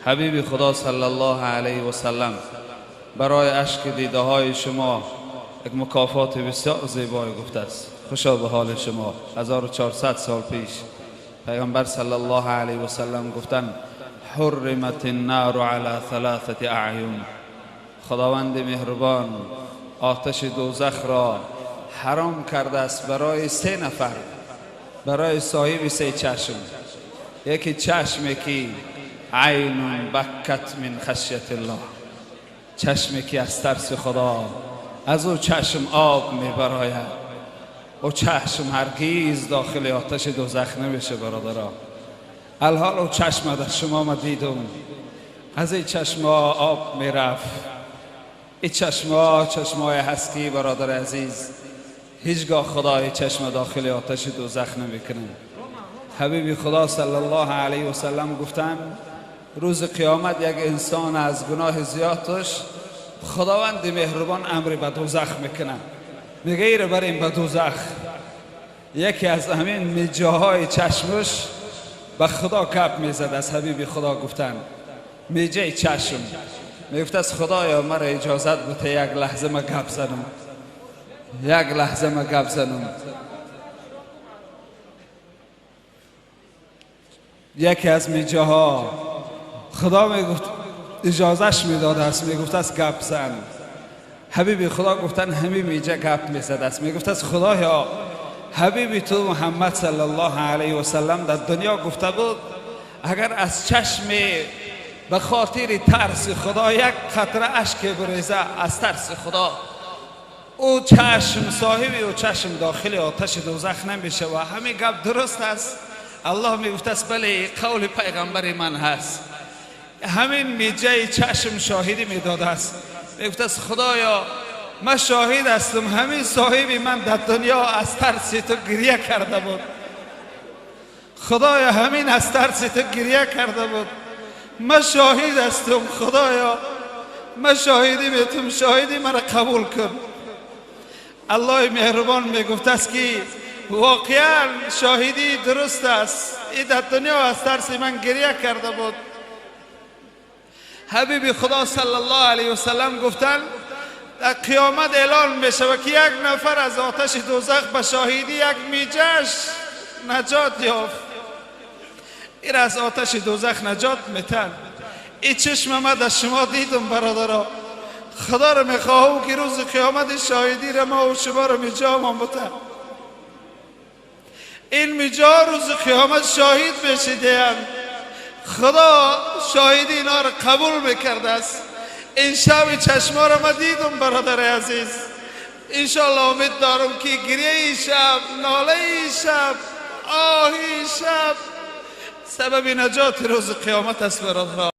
حبیب خدا صلی الله علیه و سلم برای اشک دیده های شما یک مکافات بسیار زیبای گفته است. خوشا به حال شما. 1400 سال پیش پیغمبر صلی الله علیه و سلم گفتن حرمت النار علی ثلاثه اعین. خداوند مهربان آتش دوزخ را حرام کرده است برای سه نفر، برای صاحب سه چشم. یکی چشمی که عین بکت من خشیت الله، چشمی که از ترس خدا از او چشم آب میبراید، او چشم هرگیز داخل آتش دوزخ نمیشه برادرها. الحال او چشم در شما ما دیدم، از این چشم آب میرفت. این چشم ها چشم های هستی برادر عزیز، هیچگاه خدای چشم داخل آتش دوزخ نمیکنه. حبیب خدا صلی الله علیه و سلم گفتن روز قیامت یک انسان از گناه زیادش خداوند مهربان امر به دوزخ میکنه، میگه ایره بریم به دوزخ. یکی از همین میجاهای چشمش به خدا کپ میزد. از حبیب خدا گفتن میجه چشم، میگفت از خدایا مرا اجازت بده یک لحظه ما گپ زنم، یک لحظه ما گپ زنم. یکی از میجاها خدا میگفت اجازهش میداد است، میگفت از گپ زن. حبیب خدا گفتن همین میجه گپ میزد است، میگفت از خدایا حبیب تو محمد صلی الله علیه و سلم در دنیا گفته بود اگر از چشم به خاطر ترس خدا یک قطره اشک بریزه از ترس خدا، او چشم صاحبی او چشم داخل آتش دوزخ نمیشه. و همین گپ درست است. الله میگفت است بله قول پیغمبر من هست. همین میجه چشم شاهدی میداده است، میگفت است خدایا من شاهد هستم، همین صاحبی من در دنیا از ترس تو گریه کرده بود، خدایا همین از ترس تو گریه کرده بود، من شاهد هستم، خدایا من شاهدی میتم، شاهدی مرا قبول کن. الله مهربان میگفت است که واقعا شاهدی درست است، این در دنیا از ترس من گریه کرده بود. حبیب خدا صلی الله علیه و سلم گفتن در قیامت اعلان میشه که یک نفر از آتش دوزخ به شاهدی یک میجش نجات یافت، این از آتش دوزخ نجات میتن. این چشم ما در شما دیدم برادرها، خدا رو میخواهم که روز قیامت شاهدی را ما و شما رو میجا ما بتن. این میجا روز قیامت شاهد میشیدن، خدا شاهدی اینا رو قبول میکرده است. این شب چشما رو ما دیدم برادر عزیز، انشالله امید دارم که گریه ای شب، ناله ای شب، آه ای شب سبب نجات روز قیامت است برادر.